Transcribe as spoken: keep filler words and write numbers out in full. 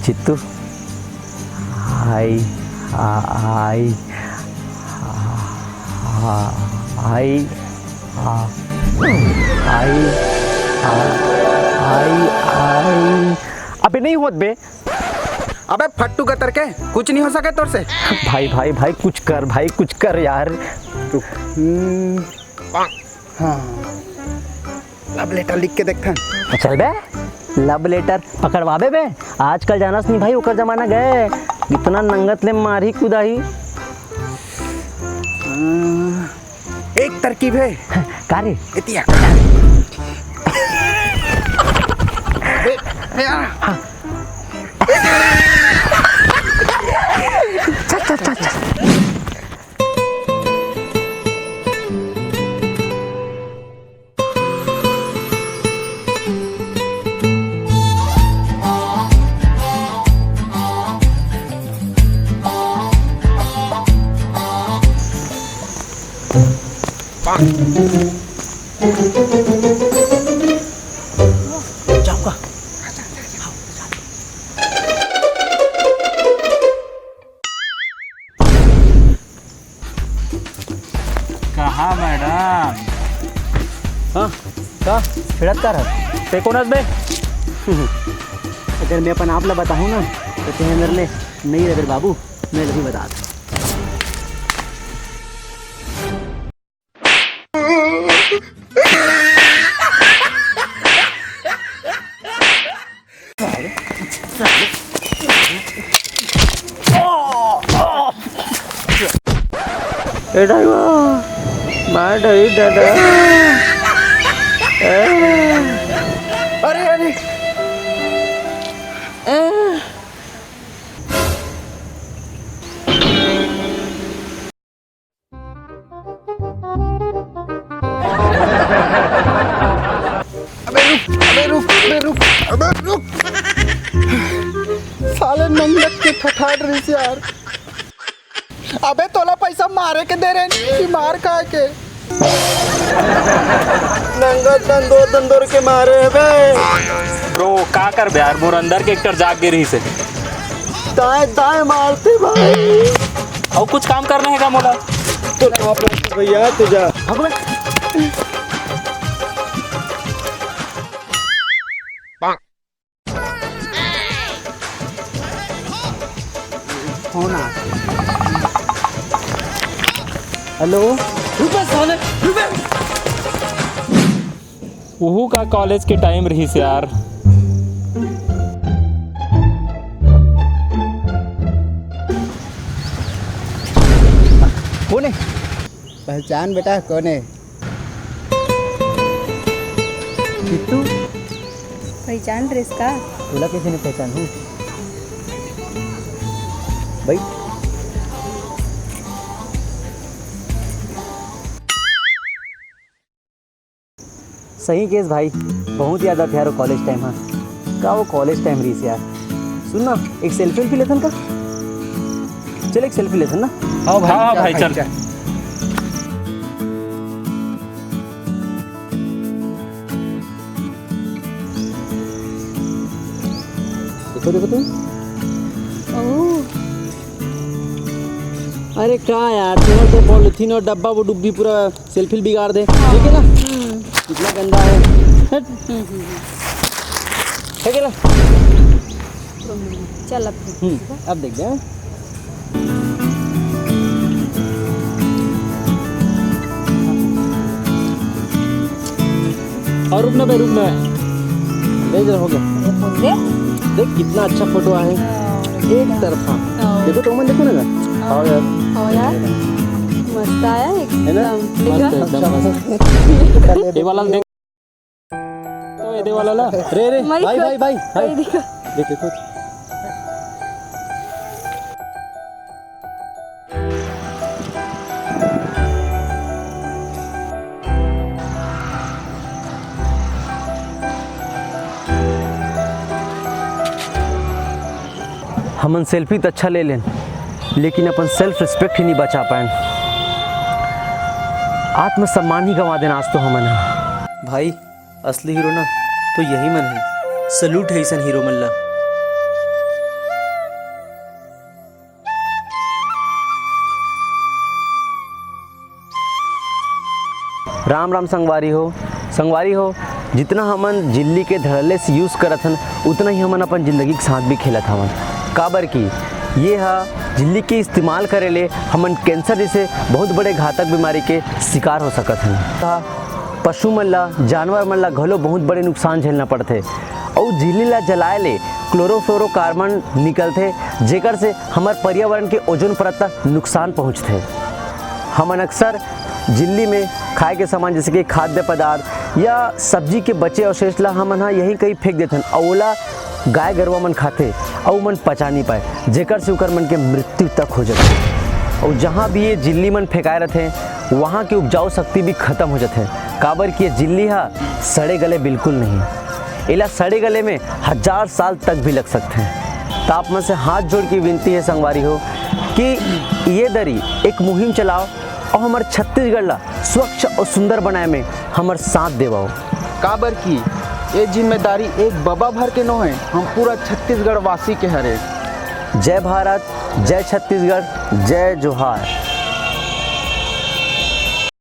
चित्तू, आई, आ, आई, आ, आई, आ, आई, आ, आई, आई। अबे नहीं होत बे। अबे फट्टू गतर के, कुछ नहीं हो सके तोर से। भाई, भाई, भाई, कुछ कर भाई, कुछ कर यार। रुक। हम्म, हाँ, love letter लिख के देखथन। चल बे, love letter पकड़वाबे बे। आजकल जानस नहीं भाई, ओकर जमाना गए, इतना नंगत ले मारही कुदाही। अं, एक तरकीब है। का रे? एतिया। ए, ए, आ। चल, चल, चल, चल। जाऊंगा। कहाँ मैडम? हाँ, का? फिरत का रहा? ते कोन हस बे? अगर मैं अपन आप ला बताहूँ ना, तो तें मेरे ले नहीं रहे बाबू, मैं नहीं बता। ए ड्राइवर, मार डारी दादा। ए। अरे, अरे। ए। अबे रुक, अबे रुक, अबे रुक, अबे रुक। साले नंगत के ठठार रहिस यार। अबे तोला पैसा मारे के दे रहे कि मार खाए के? नंगत दंदोर दंदोर के मारे हे बे। ब्रो, का करबे यार, मोर अंदर के एक्टर जाग गे रहिस हे। दाएं दाएं मारते भाई। अउ कुछ काम करना हे का मोला? तो आप भैया, तू जा। भाग बे। फोन आ। हेलो। रुपे साले, रुपे। उहू का कॉलेज के टाइम रहिस यार। कोन हे? पहचान बेटा, कोन हे? किट्टू। पहचान रेस का? तोला कैसे नहीं पहचान हूँ? भाई। सही केस भाई, बहुत याद आथे यार वो कॉलेज टाइम। हाँ, का वो कॉलेज टाइम रहिस यार। सुन ना, एक सेल्फी वेल्फी लेथन का? चल, एक सेल्फी लेथन ना। हाँ भाई, हाँ, हाँ चल भाई, भाई, चल। चल। देखो, देखो तुम। ओह। अरे का यार, तुम्हारे तो पॉलीथीन और डब्बा वो डुब्बी पूरा सेल्फी बिगाड़ दे, ठीक है ना? हम्म। कितना गंदा है। हट। हम्म, हम्म, हम्म। ठीक है ना? चल अब। हम्म, अब देख दे, हाँ? और रुक ना बे, रुक ना। ले इधर हो गया। ये फोन दे। देख कितना अच्छा फोटो आए। हाँ। एक तरफा। हाँ। देखो तो मन देखो ना। हाँ। आओ यार। आओ यार। मस्त आया है ना? एकदम। मस्त है, एकदम मस्त। ये वाला देख। तो ये दे वाला ला। रे, रे, भाई, भाई, भाई, भाई। भाई, देखो। देख, देखो। हमन सेल्फी त अच्छा ले लेन, लेकिन अपन सेल्फ रिस्पेक्ट ही नहीं बचा पाएन। आत्मसम्मान ही गंवा देन आज तो हमन ह। भाई, असली हीरो ना तो यही मन है। सल्यूट है ऐसन हीरो मन ला। राम राम संगवारी हो। संगवारी हो, जितना हमन झिल्ली के धड़ल्ले से यूज़ करत हन, उतना ही हमन अपन जिंदगी के साथ भी खेलत हवन। काबर कि ये हा झिल्ली के इस्तेमाल करे ले हमन कैंसर जैसे बहुत बड़े घातक बीमारी के शिकार हो सकत हन। पशु मन ला, जानवर मन ला घलो बहुत बड़े नुकसान झेलना पड़थे। अउ झिल्ली ला जलाए ले क्लोरोफ्लोरोकार्बन निकलथे, जेकर से हमर पर्यावरण के ओजोन परत तक नुकसान पहुंचथे। हमन अक्सर झिल्ली में खाए के सामान, जैसे कि खाद्य पदार्थ या सब्जी के बचे अवशेष ला हमन ह यहीं कहीं फेंक देथन, अउ ओला गाय गरुवा मन खाथे, अउ मन पचा नहीं पाए, जेकर से उकर मन के मृत्यु तक हो जाथे। अउ जहाँ भी ये झिल्ली मन फेंकाए रथे, वहाँ की उपजाऊ शक्ति भी खत्म हो जाथे, काबर कि ये झिल्ली हा सड़े गले बिल्कुल नहीं। एला सड़े गले में हजार साल तक भी लग सकथे। त आप मन से हाथ जोड़ के विनती है संगवारी हो, कि ये दरी एक मुहिम चलाओ अउ हमर छत्तीसगढ़ ला स्वच्छ अउ सुंदर बनाए में हमर साथ देवाओ। काबर कि ये जिम्मेदारी एक बबा भर के नो है, हम पूरा छत्तीसगढ़ वासी के हरे। जय भारत, जय छत्तीसगढ़, जय जोहार।